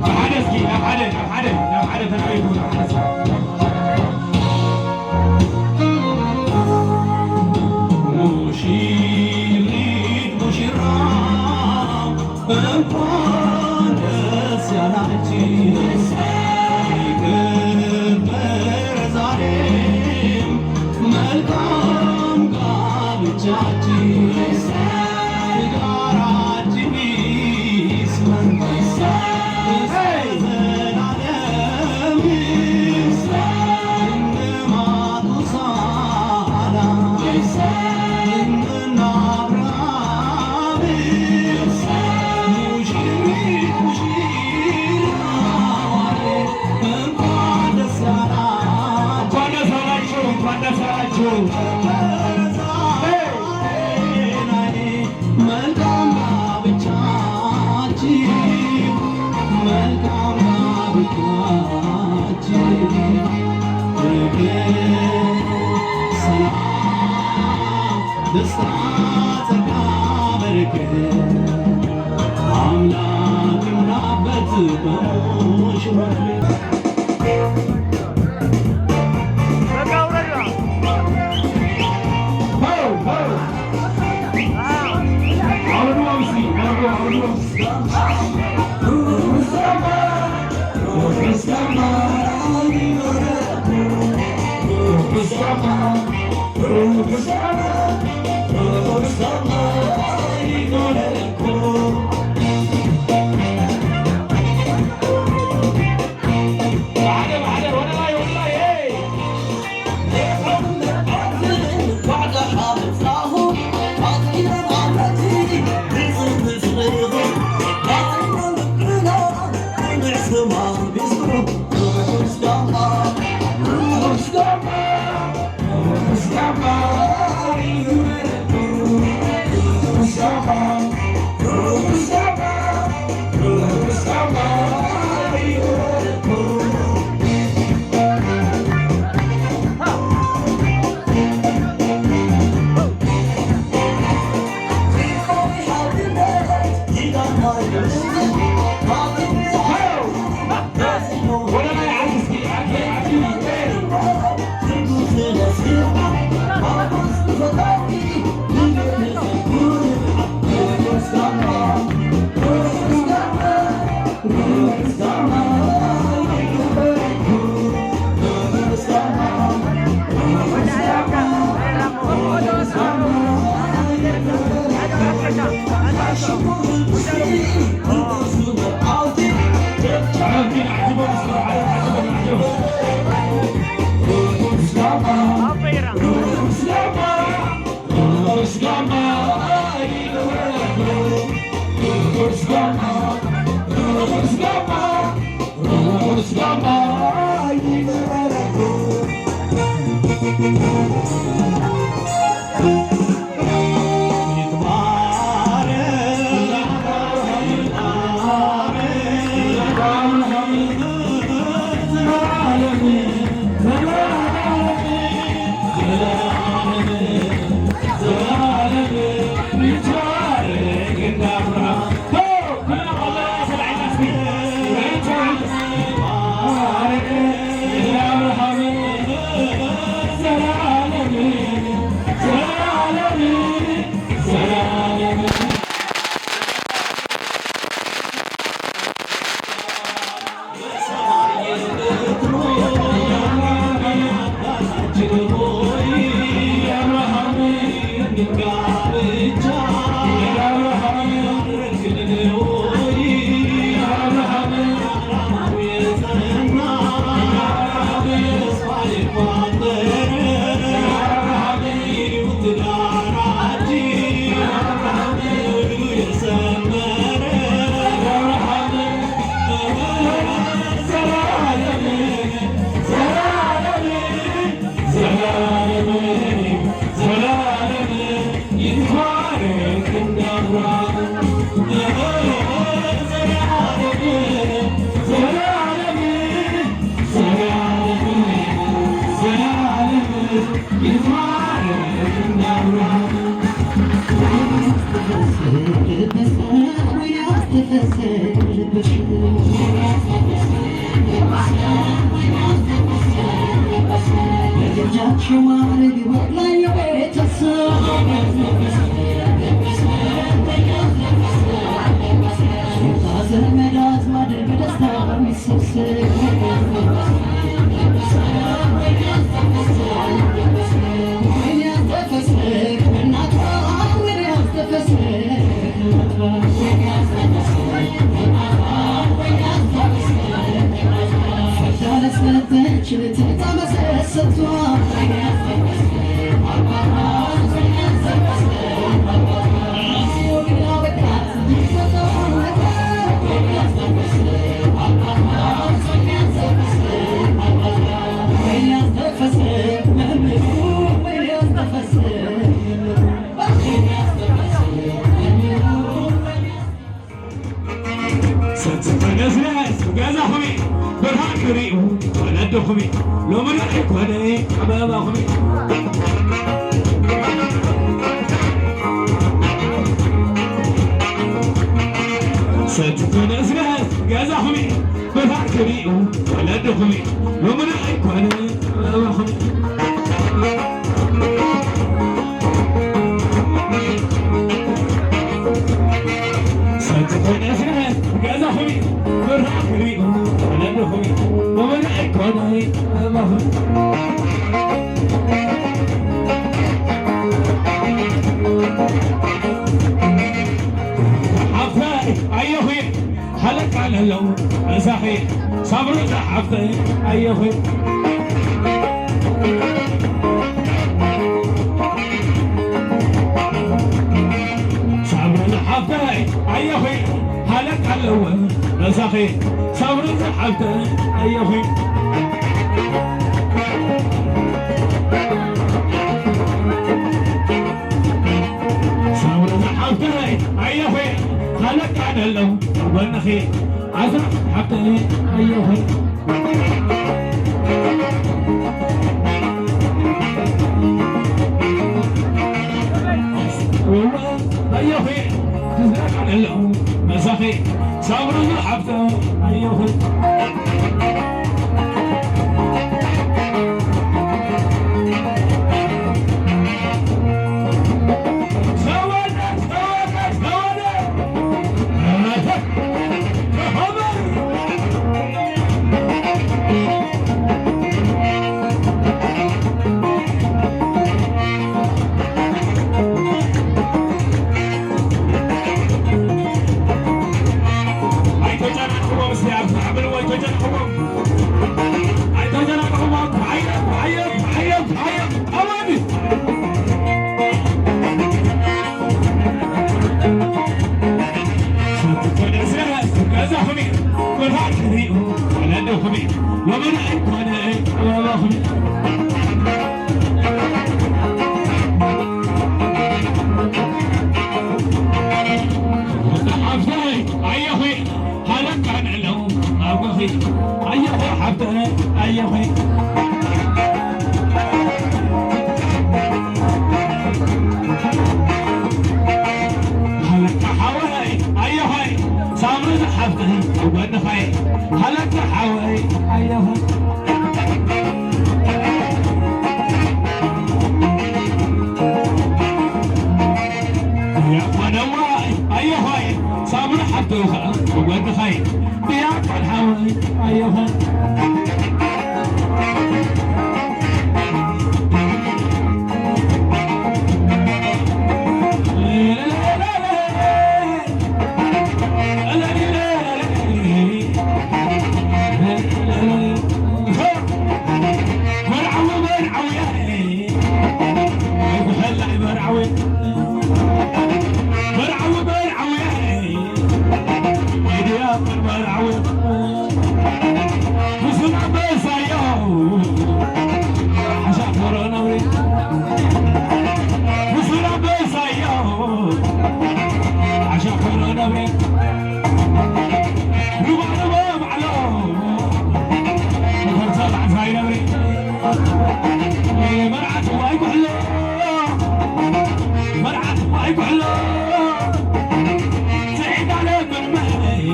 ሓደ እስኪ ናብ ሓደ ናብ ሓደ ናብ ሓደ ተናሪቱ ናብ ሓደ ሙሽሪት ሙሽራ እንኳን ደስ ያላችሁ። ይከበር ዛሬም መልካም ጋብቻችሁ። ትዳራችሁ ይስመር እስከ ዘላለም። እንደ ማቱሳላ እንደ አብርሃም። ሙሽሪት ሙሽራው እንኳን ደስ ያላችሁ። እንኳን ደስ አላችሁ። እንኳን ደስ አላችሁ። ሰቲ ተነስነስ ገዛኹም እዩ፣ ብርሃን ክርእዩ ወለድኹም እዩ፣ ሎሚ ዶ ኣይኮነ ኣበባኹም እዩ። ሰቲ ተነስነስ ገዛኹም እዩ፣ ብርሃን ክርእዩ ወለድኹም እዩ፣ ሎሚ ዶ ኣይኮነ ኣበባኹም እዩ። ሰቲ ኮይነ ስነ ገዛኹም እዩ፣ ብርሃን ክርእዩ ወለድኹም እዩ፣ ብመን ኣይኮነ ኣበባኹም። ሓፍታይ ኣየኹ ሃለቃ ለለው እሳኺ ሳብሪ ሓፍተይ ኣየኹ። ሳብሪ ሓፍተይ ኣየኹ ሃለቃ ኣለወ እሳኺ ሳብሪ ሓፍተይ ኣየኹ። ሳብሪ ዝሓፍተይ ኣየኹ ሃለቃ ደለው ጎንኺ ኣስራ ሓፍተይ ኣየኹ። እወ ኣየኹ ትዝረቃ ደለው መሳኺ ሳብሪ ዝሓፍተይ ኣየኹ። ኣይተጨናንቕዎም እስቲ፣ ኣብ ማዕበል ወይ ተጨናንቕዎም። ኣይተጨናንቕዎም። ሓየት፣ ሓየት፣ ሓየት፣ ሓየት። ኣማን። ሰቲ ተነስነስ ገዛኹም እዩ፣ ብርሃን ክርእዩ ወለድኹም እዩ፣ ሎሚ ኣይኮነ ኣበባኹም እዩ። ሓፍተይ ኣየኹ ሃለቃ ንዕለው ኣጎኺ ኣየኹ ሓፍተይ ኣየኹ። ሃለቃ ሓወይ ኣየኹ ሳምሪ ሓፍተይ ጎንኺ ሃለቃ ሓወይ ኣየኹ። ያቆነዋይ ኣየኾይ ሳምሪ ሓፍተይ ኸዓ ብጎንኸይ ያቆን ሓወይ ኣየኾይ። መርዓዊ መርዓዊ ኣይጉሐላይ መርዓዊ መርዓዊ መርዓዊ ወዲያ መርዓዊ ኩሕሎ፣ ስዒድ ኣለ መርመሪ፣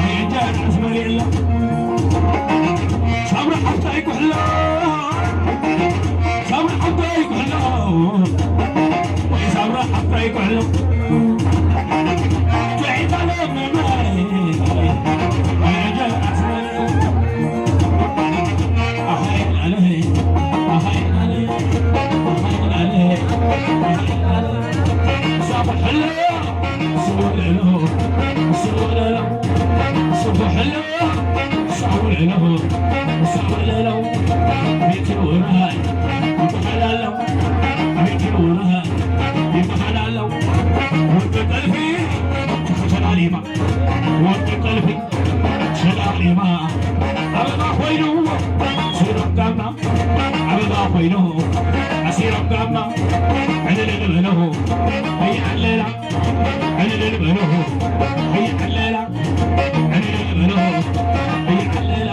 ሪጀር ኣስመሪ ኣሎ። ሳምራ ሓፍታይ ኩሕሎ፣ ሳምራ ሓፍታይ ኩሕሎ፣ ወይ ሳምራ ሓፍታይ ኩሕሎ። ስዒድ ኣለ መርመሪ፣ ሪጀር ኣስመሪ። ወዲ ቀልቢ ሰላሊማ ኣበባ ኮይኑ ሲሮም ጋማ ኣበባ ኮይኑ ኣሲሮም ጋማ ዕልል በሉ። ኣይ ዓለላ ዕልል በሉ። ኣይ ዓለላ ዕልል በሉ። ኣይ ዓለላ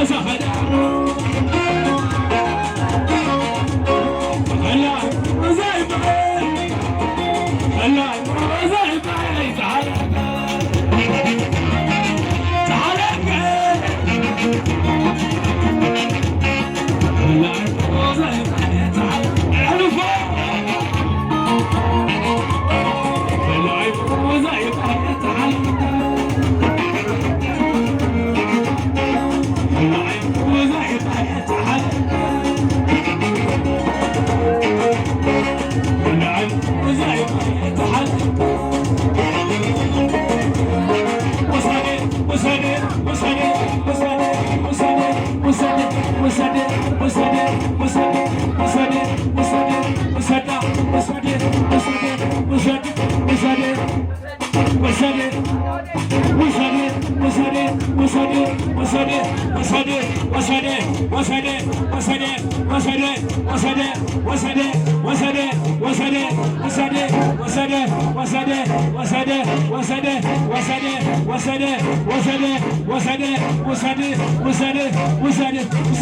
ውሰዳ፣ ውሰዳ፣ ውሰዳ፣ ውሰዳ፣ ውሰዳ፣ ውሰዳ፣ ውሰዳ፣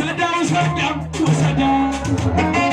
ውሰዳ፣ ውሰዳ።